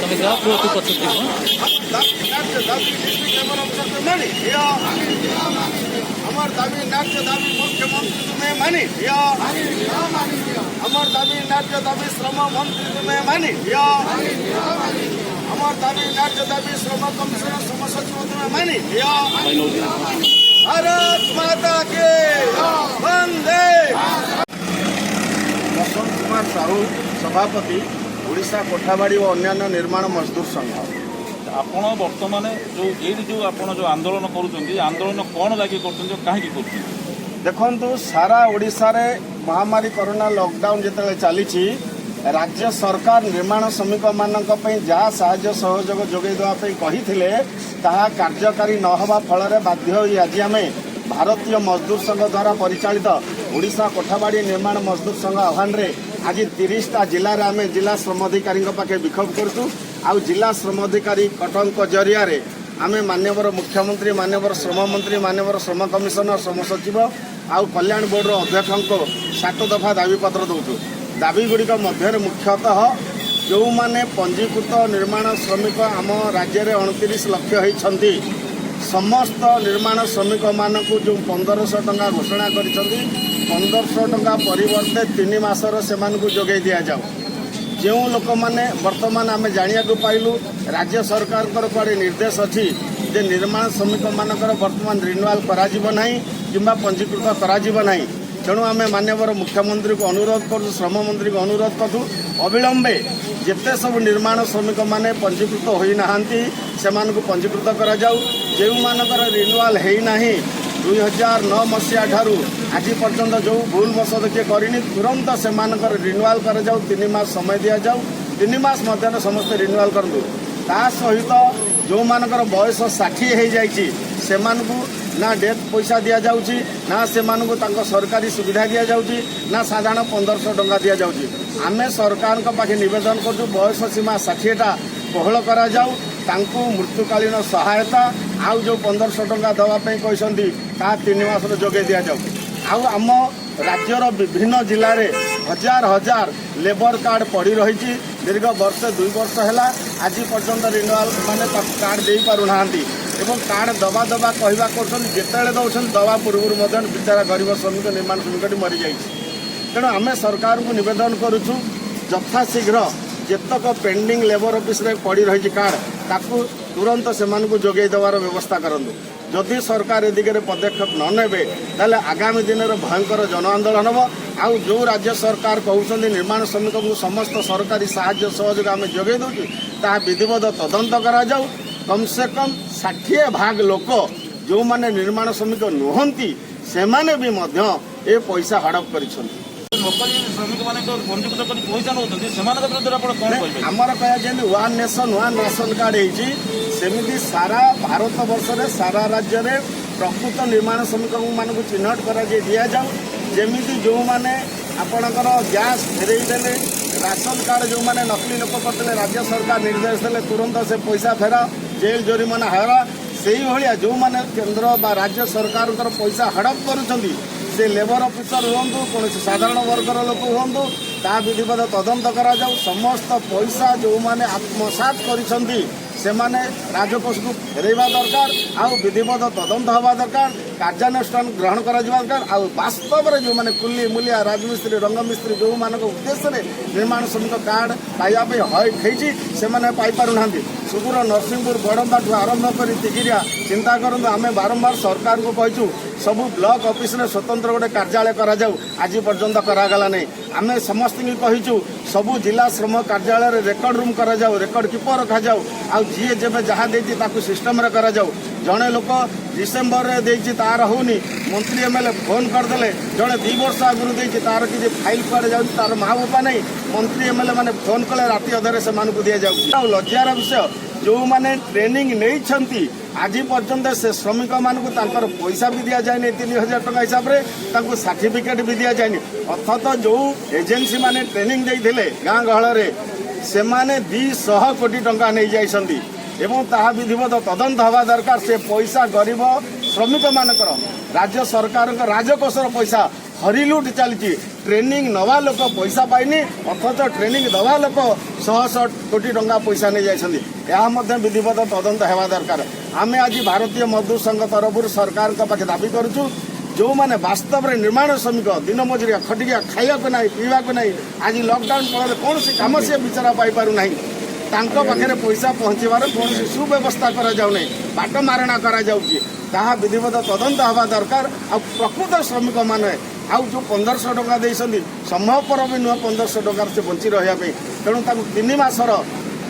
ତମେ ଯାଅ ପୁଅ, ତୁ ପଛକୁ ଯିବୁ। ଦାବି, ନ୍ୟାଯ୍ୟ ଦାବି ଡିଷ୍ଟ୍ରିକ୍ଟ ଲେବର ଅଫିସର ମାନି ଦିଅ। আমার দাবি, ন্যায্য দাবি মুখ্যমন্ত্রী তুমি মানি দিও। আমার দাবি, ন্যায্য দাবি শ্রম মন্ত্রী তুমি মানি দিও। আমার দাবি, ন্যায্য দাবি শ্রম কমিশনার, শ্রম সচিব তুমি মানি দিও। ଭାରତ ମାତା କି ବନ୍ଦେ। ବସନ୍ତ କୁମାର ସାହୁ, ସଭାପତି, ଓଡ଼ିଶା କୋଠାବାଡ଼ି ଓ ଅନ୍ୟାନ୍ୟ ନିର୍ମାଣ ମଜଦୁର ସଂଘ। ଆପଣ ବର୍ତ୍ତମାନ ଯୋଉ ଏଇଠି ଯୋଉ ଆପଣ ଯୋଉ ଆନ୍ଦୋଳନ କରୁଛନ୍ତି, ଆନ୍ଦୋଳନ କ'ଣ ଲାଗି କରୁଛନ୍ତି ଓ କାହିଁକି କରୁଛନ୍ତି? ଦେଖନ୍ତୁ, ସାରା ଓଡ଼ିଶାରେ ମହାମାରୀ କରୋନା ଲକଡାଉନ ଯେତେବେଳେ ଚାଲିଛି, ରାଜ୍ୟ ସରକାର ନିର୍ମାଣ ଶ୍ରମିକମାନଙ୍କ ପାଇଁ ଯାହା ସାହାଯ୍ୟ ସହଯୋଗ ଯୋଗାଇ ଦେବା ପାଇଁ କହିଥିଲେ, ତାହା କାର୍ଯ୍ୟକାରୀ ନ ହେବା ଫଳରେ ବାଧ୍ୟ ହୋଇ ଆଜି ଆମେ ଭାରତୀୟ ମଜଦୁର ସଂଘ ଦ୍ୱାରା ପରିଚାଳିତ ଓଡ଼ିଶା କୋଠାବାଡ଼ି ନିର୍ମାଣ ମଜଦୁର ସଂଘ ଆହ୍ୱାନରେ ଆଜି 30ଟା ଜିଲ୍ଲାରେ ଆମେ ଜିଲ୍ଲା ଶ୍ରମ ଅଧିକାରୀଙ୍କ ପାଖେ ବିକ୍ଷୋଭ କରୁଛୁ। ଆଉ ଜିଲ୍ଲା ଶ୍ରମ ଅଧିକାରୀ କଟକଙ୍କ ଜରିଆରେ ଆମେ ମାନ୍ୟବର ମୁଖ୍ୟମନ୍ତ୍ରୀ, ମାନ୍ୟବର ଶ୍ରମମନ୍ତ୍ରୀ, ମାନ୍ୟବର ଶ୍ରମ କମିଶନର, ଶ୍ରମ ସଚିବ ଆଉ କଲ୍ୟାଣ ବୋର୍ଡର ଅଧ୍ୟକ୍ଷଙ୍କୁ 7 ଦଫା ଦାବିପତ୍ର ଦେଉଛୁ। ଦାବିଗୁଡ଼ିକ ମଧ୍ୟରେ ମୁଖ୍ୟତଃ ଯେଉଁମାନେ ପଞ୍ଜୀକୃତ ନିର୍ମାଣ ଶ୍ରମିକ ଆମ ରାଜ୍ୟରେ 29 ଲକ୍ଷ ହୋଇଛନ୍ତି, ସମସ୍ତ ନିର୍ମାଣ ଶ୍ରମିକମାନଙ୍କୁ ଯେଉଁ 1500 ଟଙ୍କା ଘୋଷଣା କରିଛନ୍ତି, 1500 ଟଙ୍କା ପରିବର୍ତ୍ତେ 3 ମାସର ସେମାନଙ୍କୁ ଯୋଗାଇ ଦିଆଯାଉ। ଯେଉଁ ଲୋକମାନେ ବର୍ତ୍ତମାନ ଆମେ ଜାଣିବାକୁ ପାଇଲୁ, ରାଜ୍ୟ ସରକାରଙ୍କର କୁଆଡ଼େ ନିର୍ଦ୍ଦେଶ ଅଛି ଯେ ନିର୍ମାଣ ଶ୍ରମିକମାନଙ୍କର ବର୍ତ୍ତମାନ ରିନ୍ୟୁଆଲ୍ କରାଯିବ ନାହିଁ କିମ୍ବା ପଞ୍ଜୀକୃତ କରାଯିବ ନାହିଁ। ତେଣୁ ଆମେ ମାନ୍ୟବର ମୁଖ୍ୟମନ୍ତ୍ରୀଙ୍କୁ ଅନୁରୋଧ କରୁଛୁ, ଶ୍ରମମନ୍ତ୍ରୀଙ୍କୁ ଅନୁରୋଧ କରୁଛୁ, ଅବିଳମ୍ବେ ଯେତେ ସବୁ ନିର୍ମାଣ ଶ୍ରମିକମାନେ ପଞ୍ଜୀକୃତ ହୋଇନାହାନ୍ତି, ସେମାନଙ୍କୁ ପଞ୍ଜୀକୃତ କରାଯାଉ। ଯେଉଁମାନଙ୍କର ରିନ୍ୟୁଆଲ୍ ହେଇନାହିଁ 2009 ମସିହା ଠାରୁ ଆଜି ପର୍ଯ୍ୟନ୍ତ, ଯେଉଁ ଭୁଲ ବଶତଃ କିଏ କରିନି, ତୁରନ୍ତ ସେମାନଙ୍କର ରିନ୍ୟୁଆଲ୍ କରାଯାଉ। 3 ମାସ ସମୟ ଦିଆଯାଉ, 3 ମାସ ମଧ୍ୟରେ ସମସ୍ତେ ରିନ୍ୟୁଆଲ୍ କରନ୍ତୁ। ତା ସହିତ ଯେଉଁମାନଙ୍କର ବୟସ 60 ହେଇଯାଇଛି, ସେମାନଙ୍କୁ ନା ଡେଥ୍ ପଇସା ଦିଆଯାଉଛି, ନା ସେମାନଙ୍କୁ ତାଙ୍କ ସରକାରୀ ସୁବିଧା ଦିଆଯାଉଛି, ନା ସାଧାରଣ 1500 ଟଙ୍କା ଦିଆଯାଉଛି। ଆମେ ସରକାରଙ୍କ ପାଖେ ନିବେଦନ କରୁଛୁ, ବୟସ ସୀମା 60ଟା କୋହଳ କରାଯାଉ, ତାଙ୍କୁ ମୃତ୍ୟୁକାଳୀନ ସହାୟତା ଆଉ ଯେଉଁ 1500 ଟଙ୍କା ଦେବା ପାଇଁ କହିଛନ୍ତି, ତାହା 3 ମାସର ଯୋଗାଇ ଦିଆଯାଉ। ଆଉ ଆମ ରାଜ୍ୟର ବିଭିନ୍ନ ଜିଲ୍ଲାରେ ହଜାର ହଜାର ଲେବର କାର୍ଡ ପଡ଼ି ରହିଛି। ଦୀର୍ଘ ବର୍ଷେ 2 ବର୍ଷ ହେଲା, ଆଜି ପର୍ଯ୍ୟନ୍ତ ରିନ୍ୟୁଆଲ୍ ମାନେ ତାକୁ କାର୍ଡ ଦେଇପାରୁନାହାନ୍ତି ଏବଂ କାର୍ଡ ଦବା ଦବା କହିବା କରୁଛନ୍ତି। ଯେତେବେଳେ ଦେଉଛନ୍ତି, ଦେବା ପୂର୍ବରୁ ମଧ୍ୟ ବିଚାରା ଗରିବ ଶ୍ରମିକ, ନିର୍ମାଣ ଶ୍ରମିକଟି ମରିଯାଇଛି। ତେଣୁ ଆମେ ସରକାରଙ୍କୁ ନିବେଦନ କରୁଛୁ, ଯଥାଶୀଘ୍ର ଯେତକ ପେଣ୍ଡିଂ ଲେବର ଅଫିସରେ ପଡ଼ି ରହିଛି କାର୍ଡ, ତାକୁ ତୁରନ୍ତ ସେମାନଙ୍କୁ ଯୋଗାଇ ଦେବାର ବ୍ୟବସ୍ଥା କରନ୍ତୁ। ଯଦି ସରକାର ଏ ଦିଗରେ ପଦକ୍ଷେପ ନ ନେବେ, ତାହେଲେ ଆଗାମୀ ଦିନରେ ଭୟଙ୍କର ଜନ ଆନ୍ଦୋଳନ ହେବ। ଆଉ ଯେଉଁ ରାଜ୍ୟ ସରକାର କହୁଛନ୍ତି ନିର୍ମାଣ ଶ୍ରମିକଙ୍କୁ ସମସ୍ତ ସରକାରୀ ସାହାଯ୍ୟ ସହଯୋଗ ଆମେ ଯୋଗାଇ ଦେଉଛୁ, ତାହା ବିଧିବଦ୍ଧ ତଦନ୍ତ କରାଯାଉ। କମ୍ ସେ କମ୍ 60 ଭାଗ ଲୋକ ଯେଉଁମାନେ ନିର୍ମାଣ ଶ୍ରମିକ ନୁହନ୍ତି, ସେମାନେ ବି ମଧ୍ୟ ଏ ପଇସା ହଡପ କରିଛନ୍ତି। ନକଲି ଶ୍ରମିକମାନଙ୍କ ପଞ୍ଜୀକୃତ କରି ପଇସା ନେଉଛନ୍ତି, ସେମାନଙ୍କ ବିରୁଦ୍ଧରେ ଆପଣ କ'ଣ କହିବେ? ଆମର କହିବା, ଯେମିତି one nation one ration card ହେଇଛି, ସେମିତି ସାରା ଭାରତ ବର୍ଷରେ ସାରା ରାଜ୍ୟରେ ପ୍ରକୃତ ନିର୍ମାଣ ଶ୍ରମିକମାନଙ୍କୁ ଚିହ୍ନଟ କରାଯାଇ ଦିଆଯାଉ। ଯେମିତି ଯେଉଁମାନେ ଆପଣଙ୍କର ଗ୍ୟାସ୍ ଫେରେଇ ଦେଲେ, ରାସନ କାର୍ଡ ଯେଉଁମାନେ ନକଲି ଲୋକ କରିଥିଲେ, ରାଜ୍ୟ ସରକାର ନିର୍ଦ୍ଦେଶ ଦେଲେ ତୁରନ୍ତ ସେ ପଇସା ଫେରା, ଜେଲ୍ ଜୋରିମାନା ହେବା, ସେଇଭଳିଆ ଯେଉଁମାନେ କେନ୍ଦ୍ର ବା ରାଜ୍ୟ ସରକାରଙ୍କର ପଇସା ହଡପ କରୁଛନ୍ତି, ସେ ଲେବର ଅଫିସର ହୁଅନ୍ତୁ, କୌଣସି ସାଧାରଣ ବର୍ଗର ଲୋକ ହୁଅନ୍ତୁ, ତାହା ବିଧିବଦ୍ଧ ତଦନ୍ତ କରାଯାଉ। ସମସ୍ତ ପଇସା ଯେଉଁମାନେ ଆତ୍ମସାତ କରିଛନ୍ତି, ସେମାନେ ରାଜକୋଷକୁ ଫେରାଇବା ଦରକାର ଆଉ ବିଧିବଦ୍ଧ ତଦନ୍ତ ହେବା ଦରକାର, କାର୍ଯ୍ୟାନୁଷ୍ଠାନ ଗ୍ରହଣ କରାଯିବା ଦରକାର। ଆଉ ବାସ୍ତବରେ ଯେଉଁମାନେ କୁଲି, ମୂଲିଆ, ରାଜମିସ୍ତ୍ରୀ, ରଙ୍ଗମିସ୍ତ୍ରୀ, ଯେଉଁମାନଙ୍କ ଉଦ୍ଦେଶ୍ୟରେ ନିର୍ମାଣ ଶ୍ରମିକ କାର୍ଡ ପାଇବା ପାଇଁ ହେଇଛି, ସେମାନେ ପାଇପାରୁନାହାନ୍ତି। ସୁଦୂର ନରସିଂହପୁର, ବଡ଼ମ୍ବାଠୁ ଆରମ୍ଭ କରି ତିଗିରିଆ, ଚିନ୍ତା କରନ୍ତୁ। ଆମେ ବାରମ୍ବାର ସରକାରଙ୍କୁ କହିଛୁ, ସବୁ ବ୍ଲକ ଅଫିସରେ ସ୍ୱତନ୍ତ୍ର ଗୋଟେ କାର୍ଯ୍ୟାଳୟ କରାଯାଉ। ଆଜି ପର୍ଯ୍ୟନ୍ତ କରାଗଲା ନାହିଁ। ଆମେ ସମସ୍ତଙ୍କୁ କହିଛୁ, ସବୁ ଜିଲ୍ଲା ଶ୍ରମ କାର୍ଯ୍ୟାଳୟରେ ରେକର୍ଡ ରୁମ୍ କରାଯାଉ, ରେକର୍ଡ କିପର ରଖାଯାଉ ଆଉ ଯିଏ ଯେବେ ଯାହା ଦେଇଛି ତାକୁ ସିଷ୍ଟମରେ କରାଯାଉ। ଜଣେ ଲୋକ ଡିସେମ୍ବରରେ ଦେଇଛି, ତାର ହଉନି, ମନ୍ତ୍ରୀ ଏମଏଲଏ ଫୋନ୍ କରିଦେଲେ। ଜଣେ 2 ବର୍ଷ ଆଗରୁ ଦେଇଛି, ତାର କିଛି ଫାଇଲ୍ କୁଆଡ଼େ ଯାଉଛି, ତାର ମା ବାପା ନାହିଁ, ମନ୍ତ୍ରୀ ଏମଏଲଏ ମାନେ ଫୋନ୍ କଲେ ରାତି ଅଧରେ ସେମାନଙ୍କୁ ଦିଆଯାଉଛି। ଆଉ ଲଜ୍ଜାର ବିଷୟ, ଯେଉଁମାନେ ଟ୍ରେନିଂ ନେଇଛନ୍ତି, ଆଜି ପର୍ଯ୍ୟନ୍ତ ସେ ଶ୍ରମିକମାନଙ୍କୁ ତାଙ୍କର ପଇସା ବି ଦିଆଯାଇନି 3000 ଟଙ୍କା ହିସାବରେ, ତାଙ୍କୁ ସାର୍ଟିଫିକେଟ୍ ବି ଦିଆଯାଇନି। ଅଥଚ ଯେଉଁ ଏଜେନ୍ସି ମାନେ ଟ୍ରେନିଂ ଦେଇଥିଲେ ଗାଁ ଗହଳରେ, ସେମାନେ 200 କୋଟି ଟଙ୍କା ନେଇଯାଇଛନ୍ତି ଏବଂ ତାହା ବିଧିବଦ୍ଧ ତଦନ୍ତ ହେବା ଦରକାର। ସେ ପଇସା ଗରିବ ଶ୍ରମିକମାନଙ୍କର, ରାଜ୍ୟ ସରକାରଙ୍କ ରାଜକୋଷର ପଇସା ହରିଲୁଟ ଚାଲିଛି। ଟ୍ରେନିଂ ନେବା ଲୋକ ପଇସା ପାଇନି, ଅଥଚ ଟ୍ରେନିଂ ଦେବା ଲୋକ ଶହ ଶହ କୋଟି ଟଙ୍କା ପଇସା ନେଇଯାଇଛନ୍ତି। ଏହା ମଧ୍ୟ ବିଧିବଦ୍ଧ ତଦନ୍ତ ହେବା ଦରକାର। ଆମେ ଆଜି ଭାରତୀୟ ମଜଦୁର ସଂଘ ତରଫରୁ ସରକାରଙ୍କ ପାଖେ ଦାବି କରୁଛୁ, ଯେଉଁମାନେ ବାସ୍ତବରେ ନିର୍ମାଣ ଶ୍ରମିକ, ଦିନ ମଜୁରିଆ, ଖଟିକିଆ, ଖାଇବାକୁ ନାହିଁ, ପିଇବାକୁ ନାହିଁ, ଆଜି ଲକଡାଉନ ଫଳରେ କୌଣସି କାମ ସେ ବିଚାରା ପାଇପାରୁନାହିଁ, ତାଙ୍କ ପାଖରେ ପଇସା ପହଞ୍ଚିବାର କୌଣସି ସୁବ୍ୟବସ୍ଥା କରାଯାଉନାହିଁ, ବାଟ ମାରଣା କରାଯାଉଛି, ତାହା ବିଧିବଦ୍ଧ ତଦନ୍ତ ହେବା ଦରକାର। ଆଉ ପ୍ରକୃତ ଶ୍ରମିକମାନେ ଆଉ ଯେଉଁ 1500 ଟଙ୍କା ଦେଇଛନ୍ତି, ସମ୍ଭବପର ବି ନୁହଁ 1500 ଟଙ୍କାର ସେ ବଞ୍ଚି ରହିବା ପାଇଁ। ତେଣୁ ତାଙ୍କୁ 3 ମାସର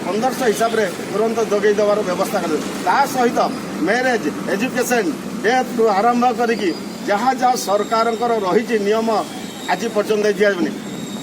1500 ହିସାବରେ ତୁରନ୍ତ ଯୋଗାଇ ଦେବାର ବ୍ୟବସ୍ଥା କରାଯାଉ। ତା ସହିତ ମ୍ୟାରେଜ୍, ଏଜୁକେସନ୍, ଡେଥ୍ଠୁ ଆରମ୍ଭ କରିକି ଯାହା ଯାହା ସରକାରଙ୍କର ରହିଛି ନିୟମ, ଆଜି ପର୍ଯ୍ୟନ୍ତ ଦିଆଯାଉନି।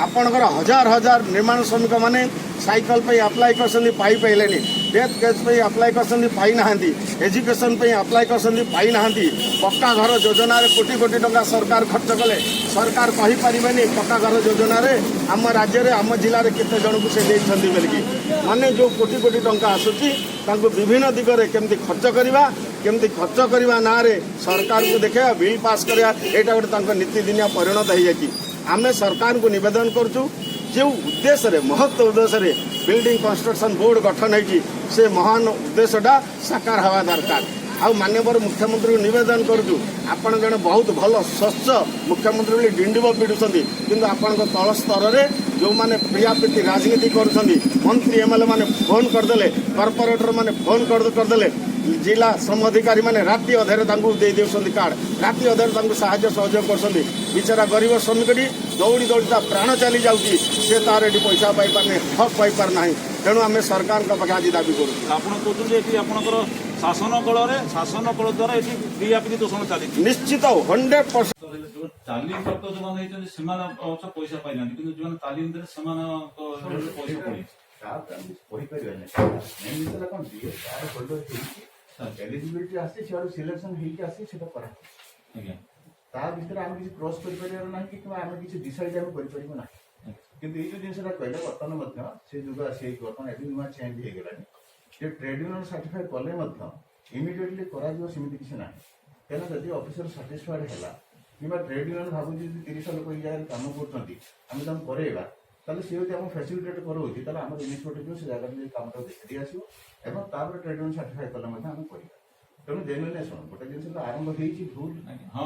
ଆପଣଙ୍କର ହଜାର ହଜାର ନିର୍ମାଣ ଶ୍ରମିକମାନେ ସାଇକେଲ ପାଇଁ ଆପ୍ଲାଏ କରିଛନ୍ତି, ପାଇପାରିଲେନି। ଡେଥ୍ କେସ୍ ପାଇଁ ଆପ୍ଲାଏ କରିଛନ୍ତି, ପାଇନାହାନ୍ତି। ଏଜୁକେସନ୍ ପାଇଁ ଆପ୍ଲାଏ କରିଛନ୍ତି, ପାଇନାହାନ୍ତି। ପକ୍କା ଘର ଯୋଜନାରେ କୋଟି କୋଟି ଟଙ୍କା ସରକାର ଖର୍ଚ୍ଚ କଲେ। ସରକାର କହିପାରିବେନି ପକ୍କା ଘର ଯୋଜନାରେ ଆମ ରାଜ୍ୟରେ, ଆମ ଜିଲ୍ଲାରେ କେତେ ଜଣଙ୍କୁ ସେ ଦେଇଛନ୍ତି ବୋଲିକି। ମାନେ ଯେଉଁ କୋଟି କୋଟି ଟଙ୍କା ଆସୁଛି, ତାଙ୍କୁ ବିଭିନ୍ନ ଦିଗରେ କେମିତି ଖର୍ଚ୍ଚ କରିବା, କେମିତି ଖର୍ଚ୍ଚ କରିବା ନାଁରେ ସରକାରଙ୍କୁ ଦେଖେଇବା, ବିଲ୍ ପାସ୍ କରିବା, ଏଇଟା ଗୋଟେ ତାଙ୍କ ନୀତିଦିନିଆ ପରିଣତ ହେଇଯାଇଛି। ଆମେ ସରକାରଙ୍କୁ ନିବେଦନ କରୁଛୁ, ଯେଉଁ ଉଦ୍ଦେଶ୍ୟରେ, ମହତ୍ଵ ଉଦ୍ଦେଶ୍ୟରେ ବିଲ୍ଡିଂ କନଷ୍ଟ୍ରକ୍ସନ ବୋର୍ଡ ଗଠନ ହେଇଛି, ସେ ମହାନ ଉଦ୍ଦେଶ୍ୟଟା ସାକାର ହେବା ଦରକାର। ଆଉ ମାନ୍ୟବର ମୁଖ୍ୟମନ୍ତ୍ରୀଙ୍କୁ ନିବେଦନ କରୁଛୁ, ଆପଣ ଜଣେ ବହୁତ ଭଲ ସ୍ୱଚ୍ଛ ମୁଖ୍ୟମନ୍ତ୍ରୀ ବୋଲି ଡିଣ୍ଡିମ ପିଟୁଛନ୍ତି, କିନ୍ତୁ ଆପଣଙ୍କ ତଳ ସ୍ତରରେ ଯେଉଁମାନେ ପ୍ରିୟାପ୍ରୀତି ରାଜନୀତି କରୁଛନ୍ତି, ମନ୍ତ୍ରୀ, ଏମଏଲଏ ମାନେ ଫୋନ୍ କରିଦେଲେ, କର୍ପୋରେଟର ମାନେ ଫୋନ୍ କରିଦେଲେ, ଜିଲ୍ଲା ଶ୍ରମ ଅଧିକାରୀ ମାନେ ରାତି ଅଧରେ ତାଙ୍କୁ ଦେଇ ଦେଉଛନ୍ତି କାର୍ଡ, ରାତି ଅଧରେ ତାଙ୍କୁ ସାହାଯ୍ୟ ସହଯୋଗ କରୁଛନ୍ତି। ବିଚାରା ଗରିବ ଶ୍ରମିକଟି ଦୌଡ଼ି ଦୌଡ଼ି ତା ପ୍ରାଣ ଚାଲି ଯାଉଛି, ସେ ତାର ଏଠି ପଇସା ପାଇପାରୁନି, ହକ୍ ପାଇପାରୁନାହିଁ। ତେଣୁ ଆମେ ସରକାରଙ୍କ ପାଖେ ଆଜି ଦାବି କରୁଛୁ। ଆପଣ କହୁଛନ୍ତି ଏଠି ଆପଣଙ୍କର ଶାସନ କଳ ଦ୍ୱାରା ଏଠି ପ୍ରିୟାପ୍ରୀତି ତୋଷଣ ଚାଲିଛି? ନିଶ୍ଚିତ, 100%। ଯୋଉ ତାଲିମ ପ୍ରାପ୍ତ ଯୋଉମାନେ ହେଇଛନ୍ତି, ସେମାନେ ଅବଶ୍ୟ ପଇସା ପାଇନାହାନ୍ତି, କିନ୍ତୁ ଯୋଉମାନେ ତାଲିମ ଦେଲେ ସେମାନଙ୍କ ପଇସା ପଡିଛି। ତାର ତ ଆମେ କିଛି କହିପାରିବାନି। ମେନ୍ ଜିନିଷ ହେଲା କ'ଣ, ଯିଏ କାର୍ଡ ହୋଲ୍ଡର ହେଇଛି, ଏଲିଜିବିଲିଟି ଆସିଛି, ସିଆଡୁ ସିଲେକ୍ସନ ହେଇକି ଆସିଛି, ସେଟା କରାହଉଛି। ତା ଭିତରେ ଆମେ କିଛି କ୍ରସ୍ କରିପାରିବାର ନାହିଁ କି କିମ୍ବା ଆମେ କିଛି ଡିସାଇଡ୍ ଆମେ କରିପାରିବୁ ନାହିଁ। କିନ୍ତୁ ଏଇ ଯୋଉ ଜିନିଷଟା କହିଲେ, ବର୍ତ୍ତମାନ ମଧ୍ୟ ସେ ଯୁଗ ଆସିଯାଇଛି, ବର୍ତ୍ତମାନ ଏବେ ନୂଆ ଚେଞ୍ଜ ହେଇଗଲାଣି ଯେ ଟ୍ରେଡ୍ ୟୁନିୟନ ସାର୍ଟିଫାଇ କଲେ ମଧ୍ୟ ଇମିଡିଏଟଲି କରାଯିବ ସେମିତି କିଛି ନାହିଁ। କାହିଁକିନା ଯଦି ଅଫିସର ସାଟିସ୍ଫାଏଡ୍ ହେଲା କିମ୍ବା ଟ୍ରେଡ୍ ୟୁନିୟନ ଭାବୁଛି ଯଦି 30 ଲୋକ ଏଇ ଜାଗାରେ କାମ କରୁଛନ୍ତି, ଆମେ ତାଙ୍କୁ କରେଇବା, ତାହେଲେ ସିଏ ଯଦି ଆମକୁ ଫ୍ୟାସିଲିଟେଟ୍ କରାଉଛି, ତାହେଲେ ଆମର ଇନିସିଏଟିଭ୍ ଯିବ, ସେ ଜାଗାରେ ଯାଇ କାମଟାକୁ ଦେଖିଦେଇ ଆସିବ ଏବଂ ତାପରେ ଟ୍ରେଡ୍ ୟୁନିୟନ ସାର୍ଟିଫାଇ କଲେ ମଧ୍ୟ ଆମେ କରିବା। ତେଣୁ ଜେନୁଇନ୍ ଶୁଣ, ଗୋଟେ ଜିନିଷ ତ ଆରମ୍ଭ ହେଇଛି, ଭୁଲ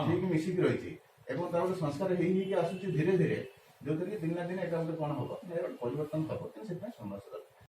ଠିକ ମିଶିକି ରହିଛି ଏବଂ ତାର ଗୋଟେ ସଂସ୍କାର ହେଇ ହେଇକି ଆସୁଛି ଧୀରେ ଧୀରେ, ଯୋଉଥିରେ କି ଦିନେ ନା ଦିନେ ଏଇଟା ଗୋଟେ କଣ ହବ ନା, ଏଇଟା ଗୋଟେ ପରିବର୍ତ୍ତନ ହବ, କିନ୍ତୁ ସେଥିପାଇଁ ସମୟ ଦରକାର।